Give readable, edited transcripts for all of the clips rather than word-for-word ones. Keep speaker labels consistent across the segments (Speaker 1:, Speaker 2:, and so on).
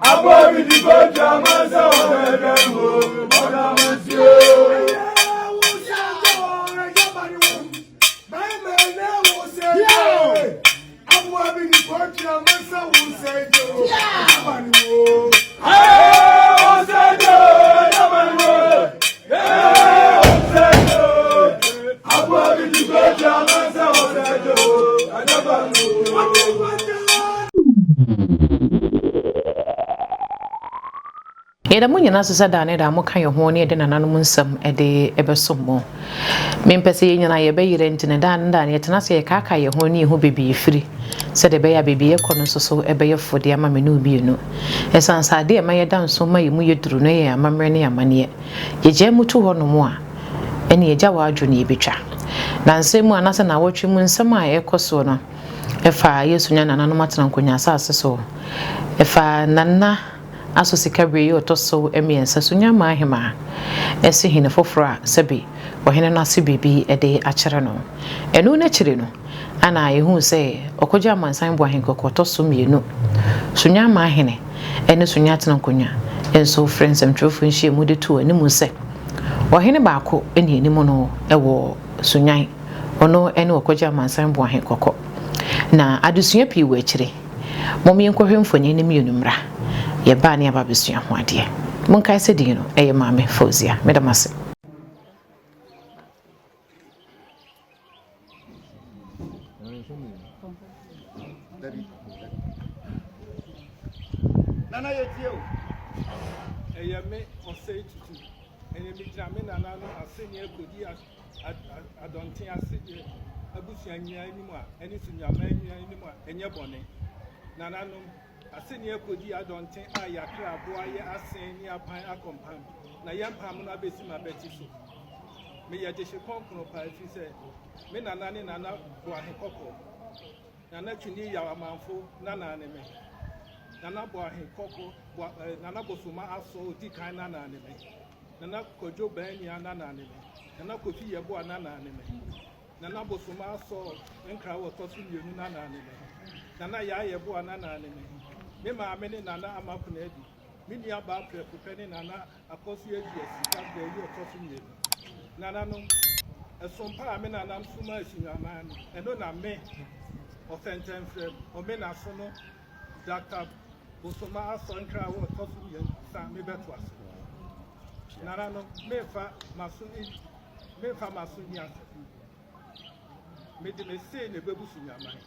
Speaker 1: Aboa bi di kɔtwa amansa wɔ dɛdɛ mu ɔda mo nsuo.
Speaker 2: Aboa bi di kɔtwa amansa wɔ sɛdwo ɛdaba ne wo.
Speaker 1: Aboa bi di kɔtwa amansa wɔ sɛdwo ɛdaba ne wo.
Speaker 3: Yɛda mo nyinaa ase sɛ daa ne daa moka yɛn ho ne yɛde nananom nsɛm de bɛsom mo. Mempɛ sɛ yɛn nyinaa yɛbɛyera nti no daa ne daa no yɛtena ase yɛkaakae yɛn ho ne yɛhu baabi yɛfiri sɛdeɛ ɛbɛyɛ a baabi yɛkɔ no nso so ɛbɛyɛ fo de ama me ne wo mmienu. Ɛsiane sɛ adeɛ a ɛma yɛda nso ma yɛn mu yɛ duru no yɛ yɛn amammerɛ ne yɛn amanneɛ. Yɛgyaa mu to hɔnom a, ɛne yɛgya w'adwo ne yɛbɛtwa. Nansa mu anaasɛ naawɔtwe mu nsɛm a ɛrekɔ soɔ no ɛfa Yesu ne nananom atena nkonnwa asase so, ɛfa Nana Aso sika bere yi ɔtɔ so mmiɛnsa so nya ma ahemaa ɛse hene foforɔ a sɛbe ɔhene no ase biribi de akyerɛ no. Ɛno n'akyiri no ana yɛhuu sɛ ɔkɔgye amansan bu ahenkɔkɔ ɔtɔ so mmienu so nya ma ahene ɛne so nya atena nkonnwa nso frɛ nsɛmtwerɛfoɔ nhyiamu de too animu sɛ ɔhene baako ne anim no wɔ Sunyani, ɔno ne ɔkɔgye amansan bu ahenkɔkɔ. Na adesua pii wɔ akyire. Mom yɛnkɔhwɛ mfonin no mmienu mmra. Yɛba a ne yɛaba abɛsua ho adeɛ. Monkae sɛ din no ɛyɛ Maame Fauzia. Meda mo ase.
Speaker 1: Nana yɛ tie o. Ɛyɛ me ɔsɛe tutu. Ɛyɛ me gyina me nananom aseni akodi Adɔnten ase deɛ abusua nyinaa anim a ɛne Sunyama nyinaa anim a ɛnyɛ bɔne. Nananom, aseni akodi Adɔnten a yɛakra aboa yɛ asen ne apan akɔmpam na yɛmpam no abɛsi m'abati so. Meyɛ dehye kɔnkɔn paa ɛfiri sɛ me nana ne Nana Boahe Kɔkɔɔ. Nana Twene Yaw Amanfo nana ne me. Nana Boahe Kɔkɔ, Boa, eh, Nana Bosoma Asɔ odi kan nana ne me. Nana Kwadwo Baania nana ne me. Nana Kofi Yeboah nana ne me. Nana Bosoma Asɔ Nkra wɔ ɔtɔ so mmienu nana ne me. Nana Yaa Yeboah nana ne me. Me maame ne Nana Ama Konadu. Me nua baa prɛko pɛ ne Nana Akɔso Adi Asika Baayi ɔtɔ so mmienu. Nananom, ɛsom pa a me nanam so ma Asunyaaman no, ɛno na me, Ɔfɛntɛmfrɛm, Ɔmenaso no, Dɔkta Bosoma Asɔ Nkra wɔ ɔtɔ so mmiɛnsa mebɛtoa so. Nananom, memfa m'aso memfa m'aso nni asɛm. Mede me se na ɛbɛbu Sunyaaman.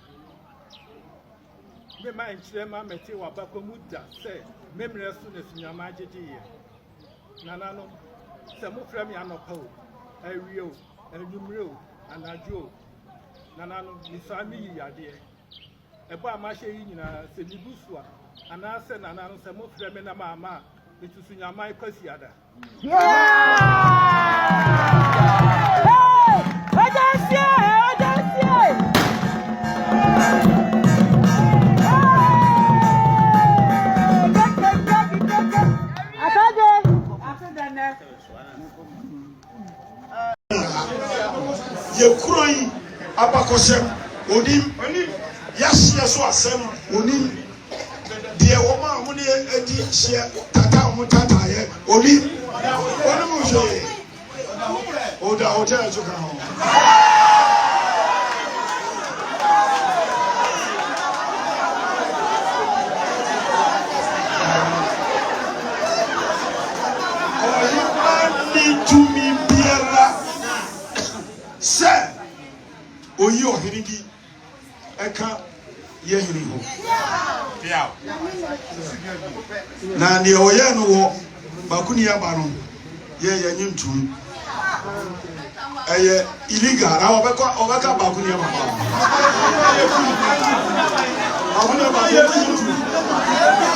Speaker 1: Memma nkyerɛ ma mɛte w'abakɔ mu da sɛ me mmerɛ so na Sunyaaman gyegyeeɛ. Nananom, sɛ mofrɛ me anɔpa o, awia o, anwummerɛ o, anadwo o, nananom, mesaa meyi yadeɛ. Ɛbɔ a mahyɛ yi nyinaa, sɛ mibu so a, anaasɛ nananom, sɛ mofrɛ me na mamma a, metu so nyaman Kwasiada.
Speaker 2: Yɛ kuro yi abakɔsɛm onim, yɛahyeɛ so asɛm onim, deɛ wɔn a wɔn ne adi hyeɛ tata a wɔn tataeɛ onim, onim hwee. Oda hotel nso ka ho. Ɔhemmaa nni tumi biara sɛ oyi ɔhene bi ɛka yɛ hene ho. Na deɛ ɔyɛɛ no wɔ bakuni aba no yɛ yɛnye ntum. Ɛyɛ illegal na ɔbɛkɔ ɔbɛka bakuni aba ba. Bakuni aba fo mo nyi ntum.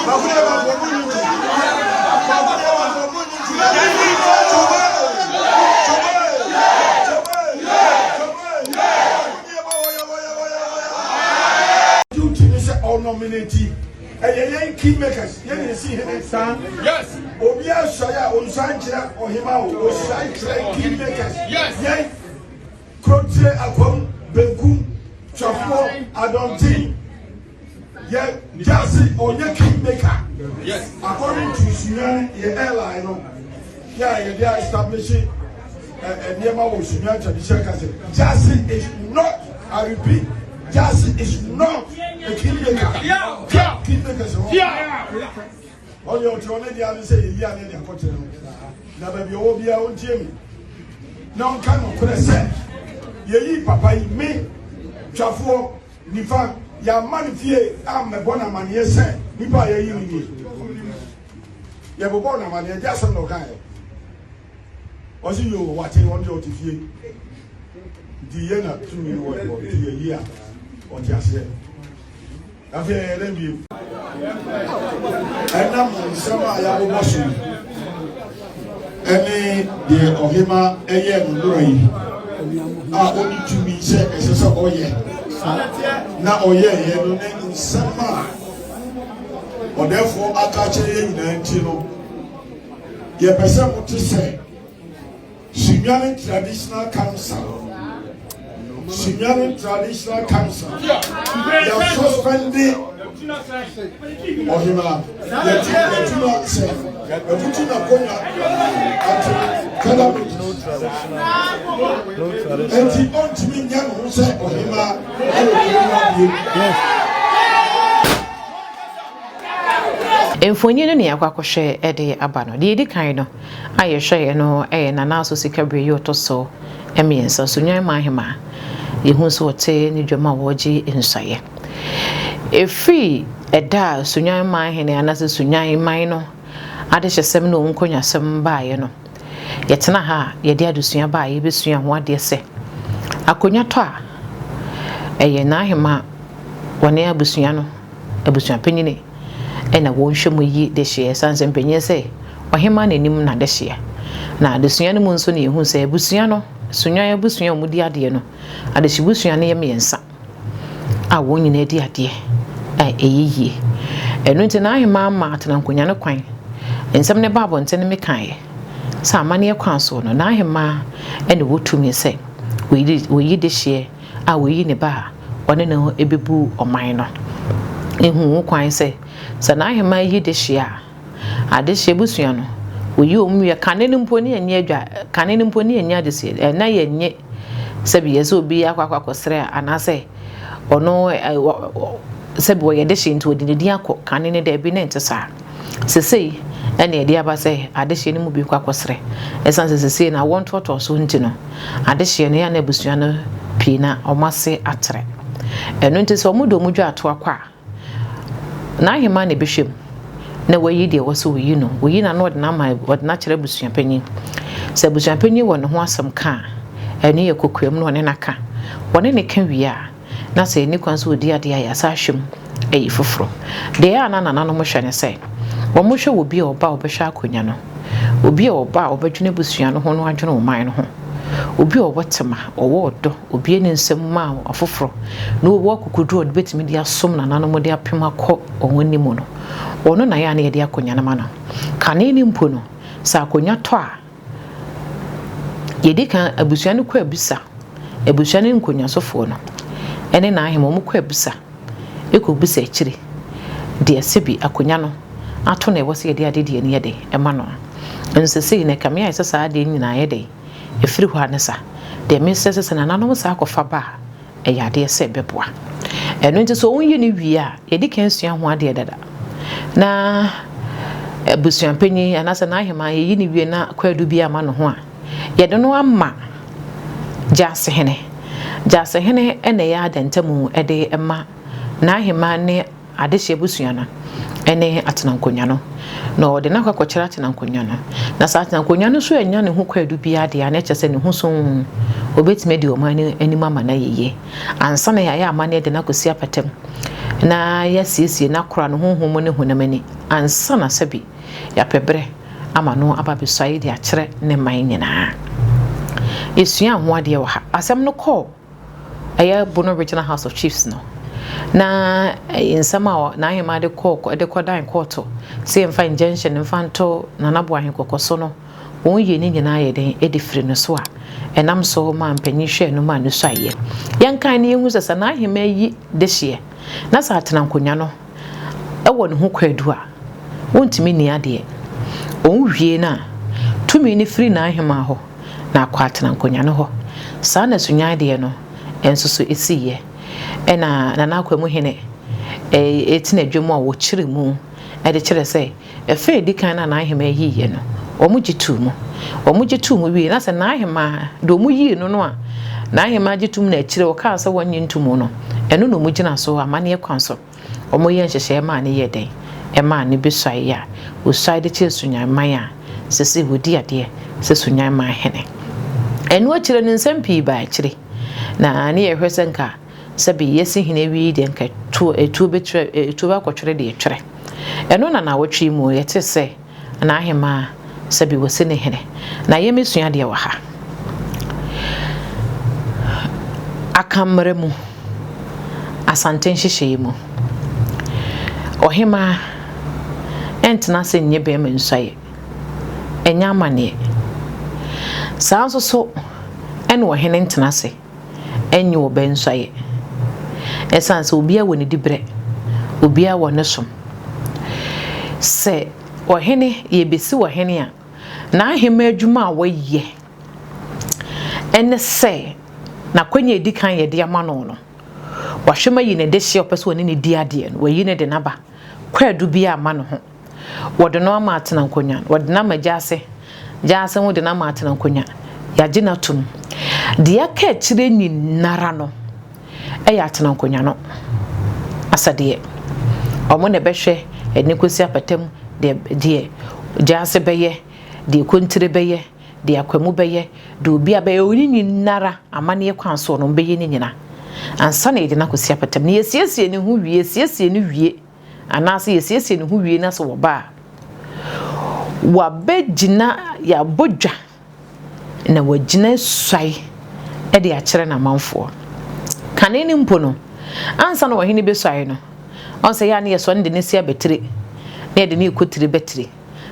Speaker 2: Bakuni aba fo mo nyi ntum. Bakuni aba fo mo nyi ntum. Tobe tobe tobe tobe. Duty ne sɛ ɔnominate ɛyɛ yɛn key makers yɛn na esi hene saa.
Speaker 1: Yes.
Speaker 2: Obi asɔre a onsan nkyerɛ ɔhema o osan kyerɛ key makers.
Speaker 1: Yes.
Speaker 2: Yɛn kurotire akwam benkum twafoɔ adɔnten yɛ gyase ɔnyɛ king maker. Sunyani yɛ airline no yɛ a yɛde a establish nneɛma wɔ Sunyani traditional council. Gyasi is not, I repeat, Gyasi is not a kingmaker. Kingmaker sɛ hɔ. Ɔdeɛ ɔte ɔne deɛ ane sɛ yɛyi ane de akɔkyerɛ no. Na baabi ɔwɔ biara ɔntie me. Na ɔnka nokorɛ sɛ yɛyi papa yi me twafoɔ Nifa, yɛamma no fie ammɛbɔ no amaneɛ sɛ nipa a yɛayi no nie. Yɛbobɔɔ no amaneɛ, ɛdeɛ asɛm na ɔkaeɛ? Ɔse yoo, wate, ɔno deɛ ɔte fie. Nti yɛ na tumi no wɔ yɛ hɔ, nti yɛyi a, ɔte aseɛ. Afei ɛyɛ dɛn bio? Ɛnam nsɛm a yɛabobɔ so yi ɛne deɛ ɔhema ɛyɛɛ no nnora yi a ɔnni tumi sɛ ɛsɛ sɛ ɔyɛ na ɔyɛɛyɛ no ne nsɛm a ɔdɛɛfoɔ aka akyerɛ yɛn nyinaa nti no, yɛpɛ sɛ mote sɛ Sunyani Traditional Council Sunyani Traditional Council yɛ suspende ɔhema yɛtu yɛtu na sɛ yɛtutu n'akonnwa ate further notice enti ɔntumi nyɛ ne ho sɛ ɔhema ɛwɔ kurom ha bio.
Speaker 3: Mfonyin no na yɛakɔ akɔhwɛ de aba no. Deɛ ɛdi kan no a yɛhwɛeɛ no yɛ Nana Aso Sikabire yi ɔtɔ so mmiɛnsa, Sunyani Manhemaa. Yɛhu sɛ ɔte ne dwam a wɔregye nsuaeɛ. Ɛfiri ɛda a Sunyani Manhene anaasɛ Sunyani man no adehyesɛm ne wɔn nkonnwasɛm baeɛ no, yɛtena ha a yɛde adesua ba a yɛbɛsua ho adeɛ sɛ akonnwa tɔ a, ɛyɛ n'ahema wɔne abusua no abusuapanyin na wɔhwɛ mu yi dehyeɛ ɛsiane sɛ mpanyin sɛ ɔhemaa n'anim na dehyeɛ. Na adesua no mu nso na yɛhu sɛ abusua no, Sunyani abusua a wɔdi adeɛ no, adehyebusua no yɛ mmiɛnsa a wɔn nyinaa di adeɛ a ɛyɛ yie. Ɛno nti n'ahemaa ma atenankonnwa no kwan. Nsɛm no ba abɔnten no mekaeɛ sɛ amanneɛ kwan soɔ no, n'ahemaa na ɛwɔ tumi sɛ wɔyi dehyeɛ a oyi ne ba a ɔne no bebu ɔman no. Ehu ho kwan sɛ, sɛ n'ahemman yi dehye a, adehye abusua no, woyi wɔn wie. Kane no mpo ne yɛnyɛ adwa, kane no mpo ne yɛnyɛ adesua, na yɛnyɛ sɛbi yɛ sɛ obi akɔ akɔ akɔsrɛ a, anaasɛ ɔno sɛbi wɔyɛ dehye nti wɔde ne din akɔ kane no daabi na ɛnte saa. Sesei na ɛde aba sɛ adehyeɛ no mu bi kɔ akɔsrɛ. Ɛsiane sɛ sesei no awoɔ ntoatoasoɔ nti no, adehyeɛ no yɛ a na abusua no pii na wɔn ase atrɛ. Ɛno nti sɛ wɔde wɔn dwaatoa kɔ a, n'aheman na ɛbɛhwɛ mu na wayi deɛ ɛwɔ sɛ ɔyi no. Ɔyi no a na ɔde no ama, ɔde no akyerɛ abusuapanin. Sɛ abusuapanin wɔ ne ho asɛm ka a, ɛno yɛ kokoam na ɔne no aka. Ɔne no ka wie a, na sɛ ɛnni kwan sɛ ɔdi adeɛ a, yɛasan ahwɛ mu ayi foforɔ. Deɛ ɛyɛ a na nananom hwɛ ne sɛ, wɔhwɛ obi a ɔba a ɔbɛhwɛ akonnwa no, obi a ɔba a ɔbɛdwene abusua no ho na wadwene ɔman no ho, obi a ɔwɔ tema, ɔwɔ ɔdɔ, ɔbue ne nsam ma afoforɔ, na ɔwɔ akokoduro a ɔde bɛtumi de asom nananom de apem akɔ wɔn anim no, ɔno na ɛyɛ a na yɛde akonnwa no ma no. Kane no mpo no, sɛ akonnwa tɔ a, Yɛdi kan, abusua no kɔ abisa. Abusua no nkonnwasofoɔ no ne n'ahemmaa, wɔkɔ abisa kɔbisa akyire deɛ sɛbi akonnwa no ato no a ɛwɔ sɛ yɛde adedie no yɛ dɛn ɛma no. Nso sei no ɛkame ayɛ sɛ saa adeɛ no nyinaa yɛ dɛn ɛfiri hɔ a ne sa. Deɛ mesrɛ sɛ sɛ nananom saa kɔfa ba a, ɛyɛ adeɛ sɛ ɛbɛboa. Ɛno nti sɛ wɔyi no wie a, yɛdi kan sua ho adeɛ dada. Na abusuapanyin anaasɛ n'aheman yɛyi no wie na kwaadu bi ama ne ho a, yɛde no ama Gyasehene. Gyasehene na ɛyɛ adantamu de ma n'aheman ne Adehye abusua no ne atenankonnwa no, na ɔde no akɔ akɔkyerɛ atenankonnwa no. Na sɛ atenankonnwa no nso annya ne ho kwaadu biara deɛ a, na ɛkyerɛ sɛ ne ho so ɔbɛtumi adi ɔman no anim ama no ayɛ yie. Ansa na yɛayɛ amanneɛ de no akɔsi apata mu, na yɛasiesie no akora no honhom mu ne honam ani, ansa na sɛbi yɛapɛ berɛ ama no aba abɛsuae de akyerɛ ne man nyinaa. Yɛsuaa ho adeɛ wɔ ha. Asɛm no kɔɔ ɛyɛ Bono Regional House of Chiefs no, na nsɛm a n'ahemaa de kɔɔ de kɔdan kɔɔto sɛ yɛmfa injunction mfa nto Nana Boahen Kɔkɔ so no, wɔn yie no nyinaa yɛ dɛn de firi no so a ɛnam so maa mpanyin hwɛɛ no maa no suaeɛ. Yɛnkan no yɛhu sɛ sɛ n'ahemaa yi dehyeɛ na sɛ atena nkonnwa no wɔ ne ho kwaadu a, wontumi nni adeɛ. Wɔwie no a, tumi no firi n'ahemaa hɔ na akɔ atena nkonnwa no hɔ. Saa na Sunyani deɛ no nso so siiɛ. Ɛna Nana Akwamu Hene tena dwam a wɔkyere mu de kyerɛ sɛ ɛfɛ a ɛdi kan no a n'ahemaa yiiɛ no, wɔgye too mu. Wɔgye too mu wie na sɛ n'ahemaa deɛ wɔyii no no a n'ahemaa gye tom na akyire ɔkaa sɛ wɔnnye nto mu no, ɛno na wɔgyina so amanneɛ kwan so. Wɔyɛɛ nhyehyɛeɛ maa no yɛɛ dɛn? Ɛmaa no bɛsuaeɛ a ɔsuae de kyerɛɛ Sunyani a seesei wɔdi adeɛ sɛ Sunyani man hene. Ɛno akyire no nsɛm pii baa akyire, na ne yɛhwɛ sɛ nka sɛbe yɛasi hene awie yi deɛ nka tuo etuo bɛtwerɛ etuo bɛakɔtwerɛ deɛ ɛtwerɛ. Ɛno na naawɔtwe yi mu yɛte sɛ N'ahemaa, sɛbi wɔsi ne hene. Na yɛmɛsua adeɛ wɔ ha. Akanmmerɛ mu, Asante nhyehyɛeɛ mu, ɔhemaa ɛntena ase nnye bɛɛma nsuaeɛ. Ɛnyɛ amaneɛ. Saa nso so ɛna ɔhene ntena ase ɛnnye ɔbaa nsuaeɛ. Ɛsiane sɛ obiara wɔ ne diberɛ, obiara wɔ ne som. Sɛ ɔhene, yɛbɛsi ɔhene a, n'ahemmaa adwuma a wɔyɛ ɛne sɛ n'akwanya a ɛdi kan yɛde ama no no, wahwɛ mu ayi ne dehyeɛ a ɔpɛ sɛ ɔne no di adeɛ no, wayi no de no aba. Kwaadu biara amma ne ho. Wɔde no ama atena nkonnwa, wɔde no ama gyaase, gyaase ho de no ama atena nkonnwa, yɛagye no atom. Deɛ aka akyire nyinara no yɛ atena nkonnwa no asɛdeɛ. Wɔn na ɛbɛhwɛ ɛne kɔsi apata mu, deɛ deɛ gyaase bɛyɛ, deɛ kontire bɛyɛ, deɛ akwamu bɛyɛ, deɛ obi abɛyɛ, wɔn nyinara amanneɛ kwan soɔ no wɔbɛyɛ ne nyina ansa na yɛde no akɔsi apata mu. Na yɛsiesie ne ho wie, yɛsiesie no wie. Anaasɛ yɛsiesie ne ho wie na sɛ wɔba a, wabɛgyina, yɛabɔ dwa na wagyina asuae de akyerɛ n'amanfoɔ. Kane no mpo no, ansa na ɔhene bɛsuae no, ɔn sɛ yɛ a ne yɛsɔ no de no si abatire na yɛde no rekɔ tire batire.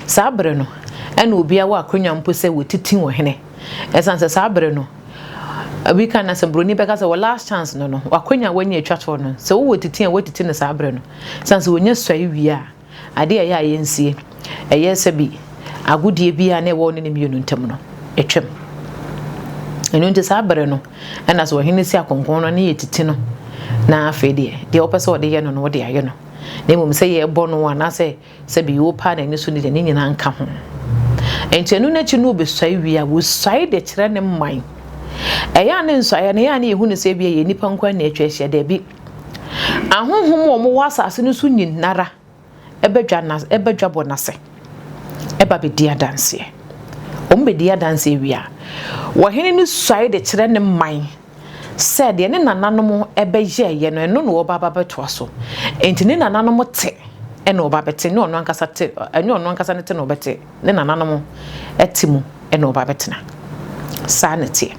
Speaker 3: Saa bere no, ɛna obiara wɔ akonnwa mpo sɛ wɔtiti ɔhene. Ɛsiane sɛ saa bere no, obi ka na sɛ buroni bɛka sɛ wɔ last chance no no, w'akonnwa a wanya atwa toɔ no, sɛ wowɔ titi a wɔatiti no saa bere no. Ɛsiane sɛ wɔnya suae wie a, adeɛ a ɛyɛ a yɛnsie, ɛyɛ sɛ bi agodie bi a na ɛwɔ ne ne mmienu ntam no, atwam. Ɛno nti saa bere no, ɛna sɛ ɔhene si akonkɔn no ne yɛtiti no, na afei deɛ, deɛ wɔpɛ sɛ wɔde yɛ no no, wɔde ayɛ no. Na mmom sɛ yɛrebɔ no anaasɛ Sɛ biribi wo paa n'ani so no deɛ, ne nyinaa nka ho. Nti ɛno n'akyi no ɔbɛsuae wie a, wɔsuae de kyerɛ ne man. Ɛyɛ a ne nsuaeɛ no, ɛyɛ a ne yɛhu no sɛ ebia yɛ nnipa nko ara na atwa ahyia. Daabi. Ahonhom a wɔwɔ asase no so nyinara ɛbɛdwa na ɛbɛdwa bɔ n'ase ɛba bɛdi adanseɛ. Wɔn bɛdi adanseɛ wie a, wɔhene no suae de kyerɛ ne man. sɛ deɛ ne nananom bɛyɛeɛ no, ɛno na ɔreba aba bɛtoa so. Enti ne nananom te na ɔba bɛte, ne ɔno ankasa te, ɛnyɛ ɔno ankasa ne te na ɔbɛte, ne nananom te mu na ɔba bɛtena. Saa na ɛteɛ.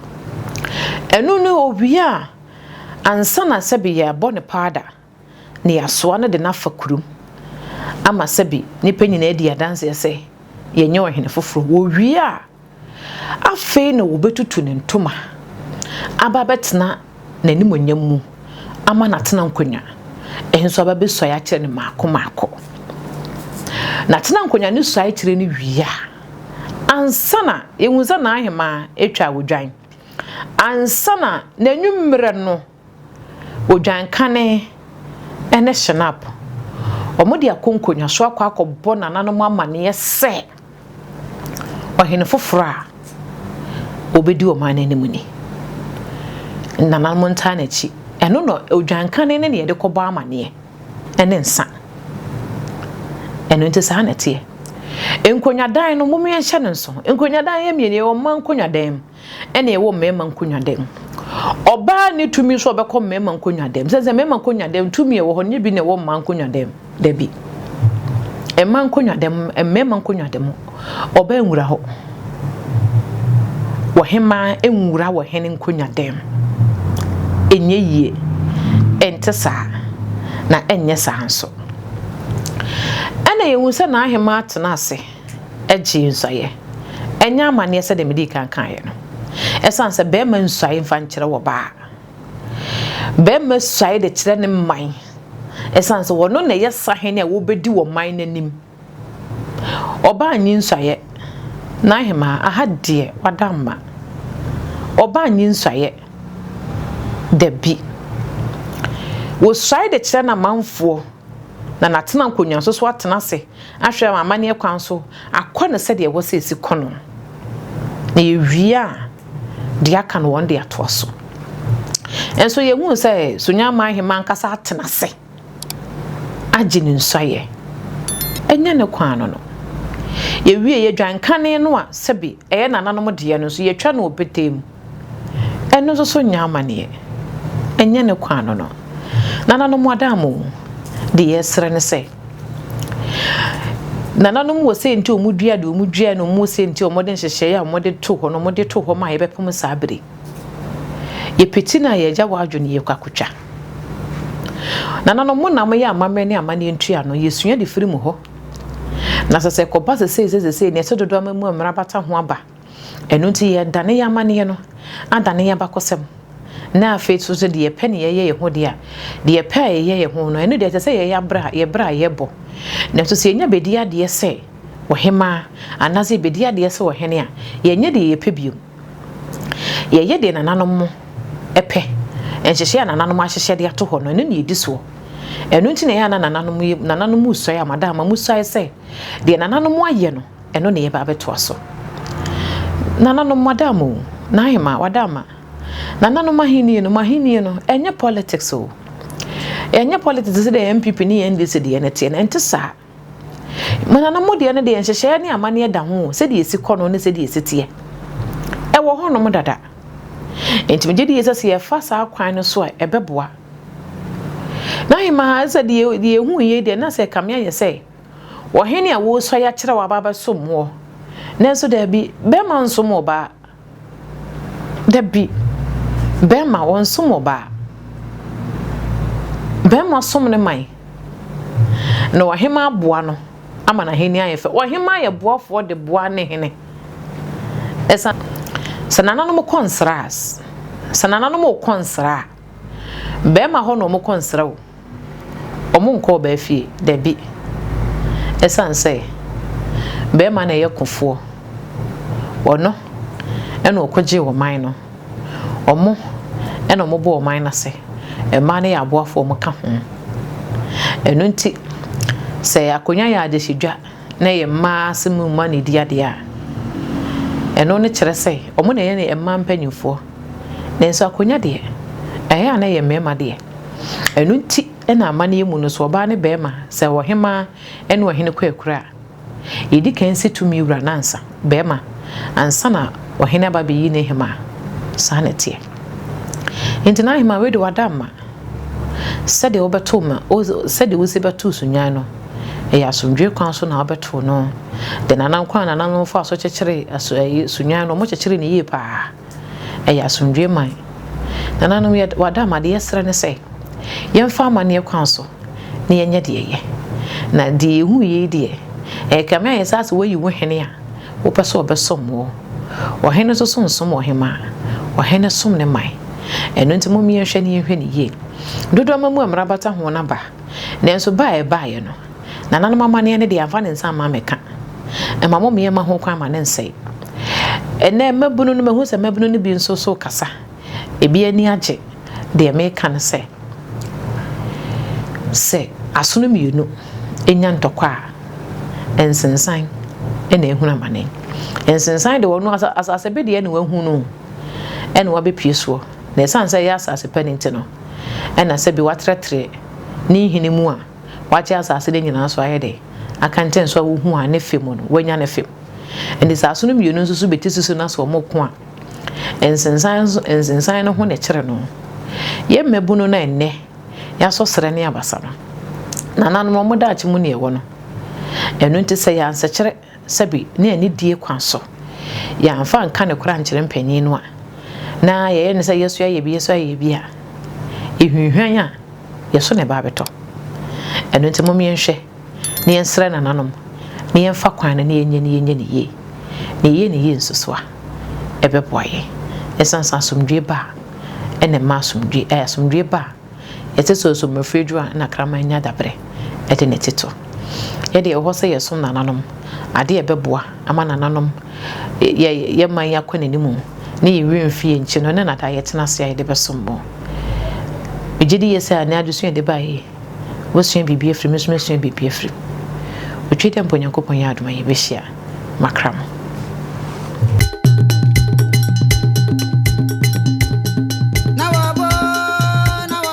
Speaker 3: Ɛno no owie a, ansa na sɛbi yɛabɔ ne paada na yɛasoa no de no afa kurom ama sɛbi nnipa nyinaa adi adanseɛ sɛ yɛnyɛ ɔhene foforɔ. Wɔwie a, Afei na wɔbɛtutu ne ntoma aba abɛtena n'animuonyam mu ama no atena nkonnwa nso aba abɛsuae akyerɛ no mmaako mmaako. Na tena nkonnwa no suae kyerɛ no wie a, ansa na yɛhu sɛ n'ahemaa atwa odwan, ansa na n'anwummerɛ no Odwan kane ne Schnapp, wɔde akɔ nkonnwa so akɔ akɔbɔ nananom amanneɛ sɛ ɔhene foforɔ a ɔbɛdi ɔman no anim ni. Nananom ntaa n'akyi. Ɛno na odwan kane ne na yɛde kɔbɔ amanneɛ ne nsa. Ɛno nti saa na ɛteɛ. Nkonnwadan no, mom yɛnhyɛ no nso. Nkonnwadan yɛ mmienu, yɛwɔ mmaa nkonnwadan mu. ɛna ɛwɔ mmarima nkonnwa dɛm. Ɔbaa ne tumi nso ɔbɛkɔ mmarima nkonnwa dɛm. Sɛ sɛ mmarima nkonnwa dɛm tumi ɛwɔ hɔ ne bi na ɛwɔ mmaa nkonnwa dɛm. Dabi. Mmaa nkonnwa dɛm, mmarima nkonnwa dɛm, ɔbaa nwura hɔ. Ɔhemaa nwura wɔ hene nkonnwa dɛm. Ɛnyɛ yie. Ɛnte saa. Na ɛnyɛ saa nso. Ɛna yɛhu sɛ n'ahemaa tena ase. gyee nsuaeɛ. Ɛnyɛ amanneɛ sɛdeɛ medii kan kaeɛ no. Ɛsiane sɛ barima nsuae mfa nkyerɛ ɔbaa. Barima suae de kyerɛ ne man. Ɛsiane sɛ ɔno na ɛyɛ sahene a wɔbɛdi wɔ man no anim. Ɔbaa nyi nsuaeɛ. N'ahemaa, aha deɛ wada mma. Ɔbaa nyi nsuaeɛ. Dabi. Wɔsuae de kyerɛ n'amanfoɔ na n'atena nkonnwa so so atena ase ahwɛ ama amanneɛ kwan so akɔ no sɛdeɛ ɛwɔ sɛ ɛsi kɔ no. Na yɛwie a, deɛ aka no wɔn de atoa so. Nso yɛhuu sɛ Sunyama ahemmaa ankasa atena ase agye ne nsuaeɛ. Ɛnyɛ ne kwan no no. Yɛwie yɛdwan kane no a sɛbi ɛyɛ nananom deɛ no nso yɛtwa no wɔ petee mu. Ɛno nso so nyɛ amaneɛ. Ɛnyɛ ne kwan no no. Nananom adaamo, deɛ yɛsrɛ ne sɛ, nananom wɔ sɛ nti wɔn dua deɛ wɔn dua na wɔn sɛ nti wɔn de nhyehyɛeɛ a wɔn de to hɔ no wɔn de to hɔ ma yɛbɛpem saa bere. Yɛpeti no a yɛgya wɔ adwo no yɛkɔ akotwa. Nananom mo na moyɛ amammerɛ ne amanneɛ ntua no yɛsua de firi mu hɔ. Na sɛ sɛ kɔba sesei sɛ sesei ne ɛsɛ dodoɔ ama mu mmara bata ho aba. Ɛno nti yɛredane yɛn amanneɛ no adane yɛn abakɔsɛm, na afei nso sɛ deɛ yɛpɛ ne yɛyɛ yɛn ho deɛ a, deɛ yɛpɛ a yɛyɛ yɛn ho no, ɛno deɛ ɛsɛ sɛ yɛyɛ abrɛ a yɛbrɛ a yɛbɔ. Nanso sɛ yɛnya bɛdi adeɛ sɛ ɔhemaa anaasɛ yɛbɛdi adeɛ sɛ ɔhene a, yɛnyɛ deɛ yɛpɛ bio. Yɛyɛ deɛ nananom pɛ, nhyehyɛeɛ a nananom ahyehyɛ de ato hɔ no, ɛno na yɛdi soɔ. Ɛno nti na ɛyɛ a na nananom, nananom resuae a, madam, mosuae sɛ deɛ nananom ayɛ no, Ɛno na yɛba abɛtoa so. Nananom, moada ama o. N'ahemaa, wada ama. Nananom ahennie no, mo ahennie no, ɛnyɛ politics o. Ɛnyɛ politics sɛ deɛ NPP ne NDC deɛ no teɛ no, ɛnte saa. Mo nananom mo deɛ no deɛ nhyehyɛeɛ ne amanneɛ da ho o, sɛdeɛ ɛsi kɔ no ne sɛdeɛ ɛsi teɛ. Ɛwɔ hɔnom dada. Nti megye die sɛ sɛ yɛfa saa kwan no so a, ɛbɛboa. N'ahemaa, sɛ deɛ yɛhu yei deɛ, na sɛ ɛkame ayɛ sɛ Ɔhene a woresuae akyerɛ wo aba abɛsom woɔ. Nanso dabi, bɛrima nsom ɔbaa. Dabi, bɛrima wɔnsom ɔbaa. Bɛrima som ne man. Na ɔhemmaa aboa no ama n'ahenni ayɛ fɛ. Ɔhemmaa yɛ boafoɔ de boa ne hene. Ɛsan sɛ nananom kɔ nsra a, sɛ nananom rekɔ nsra a, bɛrima hɔ na wɔkɔ nsra o. Wɔnkɔ ɔbaa fie, dabi. Ɛsiane sɛ barima na ɛyɛ kofoɔ, ɔno na ɔkɔgyee ɔman no, wɔn na wɔbɔ ɔman no ase, mmaa no yɛ aboafoɔ wɔka ho. Ɛno nti, sɛ akonnwa yɛ adehyedwa na ɛyɛ mmaa asɛm mu mma na ɛdi adeɛ a, ɛno no kyerɛ sɛ wɔn na ɛyɛ mmaa mpanimfoɔ. Nanso akonnwa deɛ, ɛyɛ a na ɛyɛ mmarima deɛ. Ɛno nti na amanneɛ mu no, sɛ ɔbaa ne barima, sɛ ɔhemmaa ne ɔhene kɔ akura a, yɛdi kan si tumi wura no ansa, barima, ansa na ɔhene aba abɛyi ne hemmaa. Saa na ɛteɛ. Enti n'ahemmaa, wei de wada mma. Sɛdeɛ wobɛto ma, sɛdeɛ wosi bɛto sunnwan no, ɛyɛ asomdwoeɛ kwan so na wobɛto no. Deɛ nana kwan a nananom faa so kyekyere aso ɛyi sunnwan no, wɔkyekyere no yie paa. Ɛyɛ asomdwoeɛ man. Nananom, yɛ wada ama deɛ yɛsrɛ ne sɛ, yɛmfa amanneɛ kwan so na yɛnyɛ deɛ ɛyɛ. Na deɛ yɛhu yei deɛ, ɛrekame ayɛ sɛ asɛ woayi wo hene a wopɛ sɛ ɔbɛsom woɔ. Ɔhene nso so nsom ɔhemaa, ɔhene som ne man. Ɛno nti mom yɛnhwɛ na yɛnhwɛ no yie. Dodoɔ ama mu a mmara bata ho no aba, nanso ba a ɛbaeɛ no, Nananom amanneɛ no deɛ amfa ne nsa amma ammɛka. Ɛma mo mmeɛma ho kwan ma no nsɛe. Ɛnnɛ mmabunu no, mahu sɛ mmabunu no bi nso so kasa. Ebi ani agye. Deɛ meka ne sɛ, sɛ asono mmienu nya ntɔkwa a, nsensan na ehunu amane. Nsensan de ɔno asase bedeɛ na wahunu ɛna wabɛpue soɔ. Na ɛsiane sɛ ɛyɛ asase pa no nti no, ɛna sɛbi watrɛtrɛ ne nhini mu a Wagye asase no nyinaa so ayɛ dɛ, aka nkyɛn so a wohu a ne fɛ mu no, wanya ne fɛ mu. Enti sɛ asono mmienu nso so bɛti susu na sɛ wɔko a, nsensan nsensan no ho na ɛkyere no. Yɛn mmabunu no a ɛnnɛ yɛasɔ serɛ ne abasa no, nananom wɔn daakye mu ne ɛwɔ no. Ɛno nti sɛ yɛansɛkyerɛ sɛbe ne anidie kwan so, yɛamfa anka nokorɛ ankyerɛ mpanin no a, na yɛyɛ no sɛ yɛso ayɛ bi, yɛso ayɛ bi a, ɛhwinhwan a, yɛso na ɛba abɛtɔ. Ɛno nti mom yɛnhwɛ na yɛnsrɛ nananom na yɛmfa kwan no na yɛnyɛ na yɛnyɛ no yie. Na yɛyɛ no yie nso so a, ɛbɛboa yɛn. Ɛsiane sɛ asomdwoeɛ ba a, ɛna ɛma asomdwoeɛ, ɛɛ asomdwoeɛ ba a, Yɛte sɛ ɔsomafiri aduru a na kraman nya dabrɛ de ne ti to. Yɛdeɛ ɛwɔ hɔ sɛ yɛsom nananom, adeɛ a ɛbɛboa ama nananom yɛ yɛ man yi akɔ n'anim ne yɛn werɛ mfi yɛn nkyi no ne na daa yɛtena ase a yɛde bɛsom mo. Megye di yie sɛ anɛ adesua yɛde baeɛ yi, woasua biribi afiri mu, me nso masua biribi afiri mu. Otwa dɛ mpo Onyankopɔn yɛ adom a yɛbɛhyia. Makra mo.